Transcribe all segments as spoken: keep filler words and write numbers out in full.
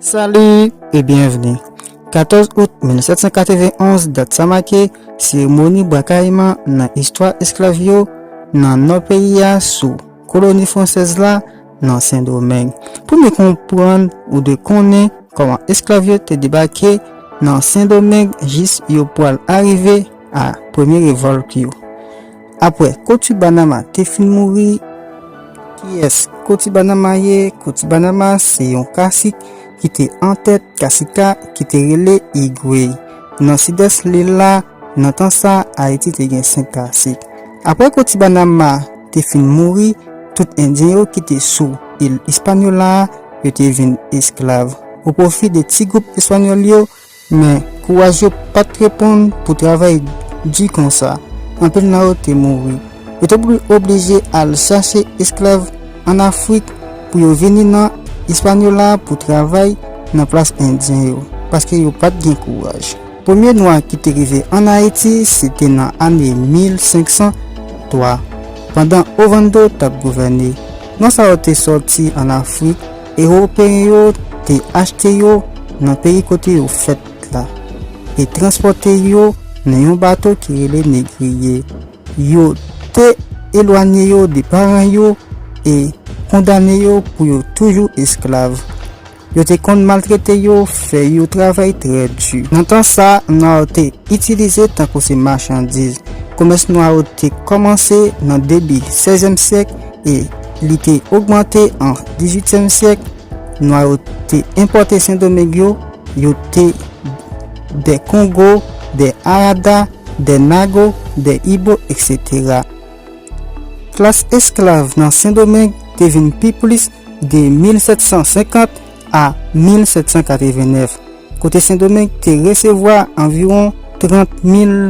Salut et bienvenue. Katòz out mil sèt san katrevenn onz, dat sa make seremoni bwa kayiman nan istwa esklav yo nan nò peyi a sou koloni fransèz la nan Sendomeng. Pou nou konprann ou dwe konnen kòman esklav yo te debake nan Sendomeng jis yo pral arive a premye revòlt yo. Apre Koti Banama te fin mouri, kiyès Koti Banama ye? Koti Banama se yon kasik ki te antèt kasik la ki te rele Igwe nan sidès lil la. Nan tan sa, Ayiti te gen senk kasik. Apre Koti Banama te fin mouri, tout Endyen yo ki te sou il Ispanyola a, yo te vin esklav o pwofi de ti gwoup Espanyòl yo, men kouraj yo pa t reponn pou travay di konsa. Anpil nan yo te mouri. Yo te obli- oblije al chache esklav ann Afrik pou yo vini nan Ispanyola pou travay nan plas Endyen yo, paske yo pa t gen kouraj. Premye nwa ki te rive ann Ayiti, se te nan ane mil senk san twa, pandan Ovando t ap gouvène. Nwa sa yo te sòti ann Afrik, Ewopeyen yo te achte yo nan peyi kote yo fèt la e transpòte yo nan yon bato ki rele negriye. Yo te elwanye yo de paran yo e kondane yo pou yo toujou esklav. Yo te konn maltrete yo, fè yo travay trè di. Nan tan sa, nwa yo te itilize tankou se machandiz. Komès nwa yo te kòmanse nan debi sèzyèm syèk e li te ogmante an dizuityèm syèk. Nwa yo te enpòte Sendomeng yo, yo te de Kongo, de Arada, de Nago, de Ibo, etsetera. Klas esklav nan Sendomeng te vin pi plis de mil sèt san senkant a mil sèt san katrevenn nèf, kote Sendomeng te resevwa anviwon trant mil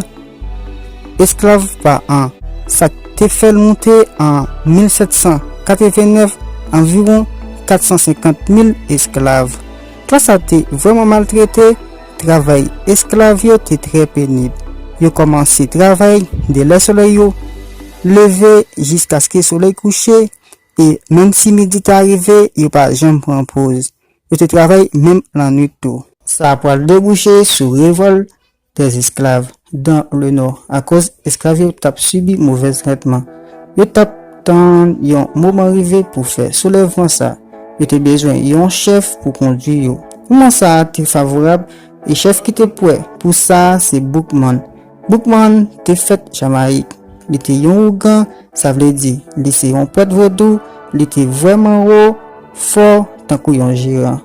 esklav pa an. Sa k te fè l moute an mil sèt san katrevenn nèf, anviwon kat san senkant mil esklav. Klas sa te vrèman maltrete, travay esklav yo te trè penib. Yo kòmanse travay de lè solèy yo leve jiskaske solèy kouche, e menm si midi ta rive, yo pa janm pran poz. Yo te travay menm lannwit tou. Sa pral debouche sou revòlt dèzesklav dan le nò, akoz esklav yo t ap sibi movèz tretman. Yo t ap tann yon moman rive pou fè soulèvman sa. Yo te bezwen yon chèf pou kondui yo. Moman sa a te favorab, e chèf ki te pwè pou sa a se Boukman. Boukman te fèt Jamayik. Li te yon ougan, sa vle di li se yon prèt vodou. Li te vrèman wo, fò, tankou yon jeran.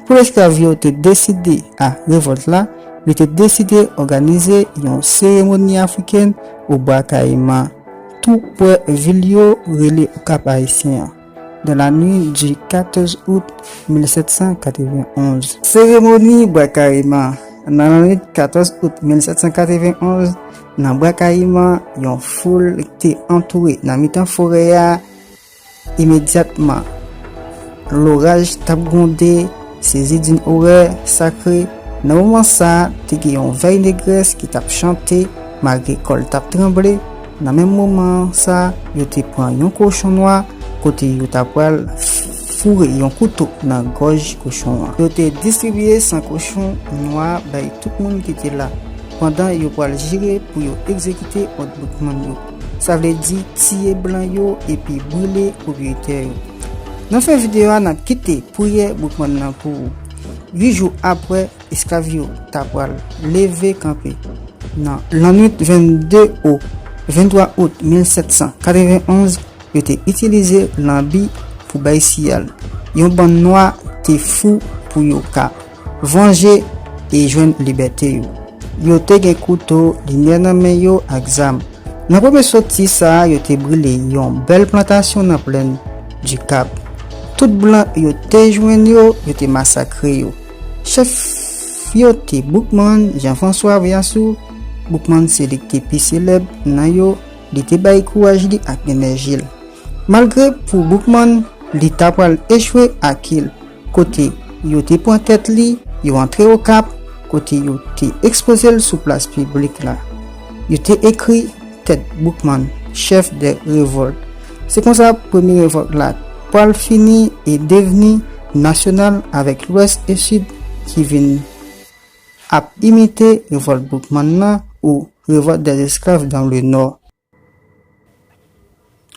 Pou esklav yo te deside a revòlt la, li te deside òganize yon seremoni afriken o Bwa Kayiman, tou prè vil yo rele Okap Ayisyen an, dans la nuit du quatorze août mil sèt san katrevenn onz. Seremoni Bwa Kayiman. Nan lannwit katòz out mil sèt san katrevenn onz, nan Bwa Kayiman, yon foul te antoure nan mitan forè a. Imedyatman, loraj t ap gwonde, sezi d'une horreur sacrée. Nan moman sa a, te gen yon vèy negrès ki t ap chante, malgre kò l t ap tranble. Nan menm moman sa a, yo te pran yon kochon nwa, kote yo ta pral foure yon kouto nan gòj kochon an. Yo te distribiye san kochon nwa bay tout moun ki te la, pandan yo pral jire pou yo egzekite òd Boukman yo. Sa vle di tiye blan yo epi brile pwopriyetè yo. Nan fen videyo a, n ap kite priyè Boukman nan pou ou. Uit jou apre, esklav yo ta pral leve kanpe. Nan lannwit vennde o venntwa out mil sèt san katrevenn onz, yo te itilize lanbi pou bay siyal. Yon bann nwa te fou pou yo ka vanje e jwenn libète yo. Yo te gen kouto, limyè nan men yo ak zam. Nan premye soti sa a, yo te brile yon bèl plantasyon nan plèn di Kap. Tout blan yo te jwenn yo, yo te masakre yo. Chèf yo te Boukman, Jean-François Vyassou. Boukman se li ki te pi selèb nan yo, li te bay kouraj li ak enèji l. Malgre pou Boukman, li ta pral echwe a Kil, kote yo te pran tèt li, yo antre Okap, kote yo te ekspoze l sou plas piblik la. Yo te ekri tèt Boukman, chef de révolte. Se konsa premye revòlt la pral fini e devni nasyonal avèk Lwès e Sid ki vin ap imite revòlt Boukman nan ou revòlt dè esklav dan le nò.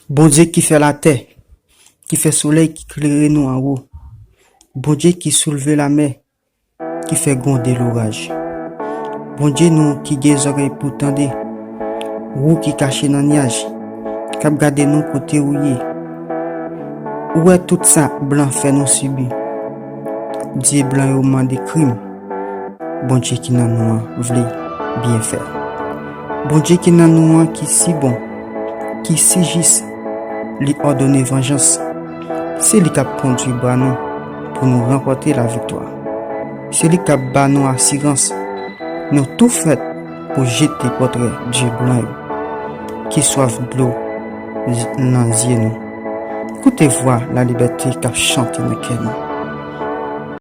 Bondye ki fè latè, ki fè solèy ki klere nou anwo. Bondye ki soulve lamè, ki fè gwonde loraj. Bondye nou ki gen zòrèy pou tande, ou ki kache nan nyaj, k ap gade nou kote ou ye. Ou wè tout sa blan fè nou sibi. Dye blan yo mande krim. Bondye ki nan nou an vle byen fè. Bondye ki nan nou an ki si bon, ki si jis, li òdone vanjans. Se li k ap kondui bra nou pou nou ranpòte laviktwa. Se li k ap ba nou asirans. Nou tou fèt pou jete pòtrè dye blan yo ki swaf dlo nan zye nou. Koute vwa lalibète k ap chante nan kè nou.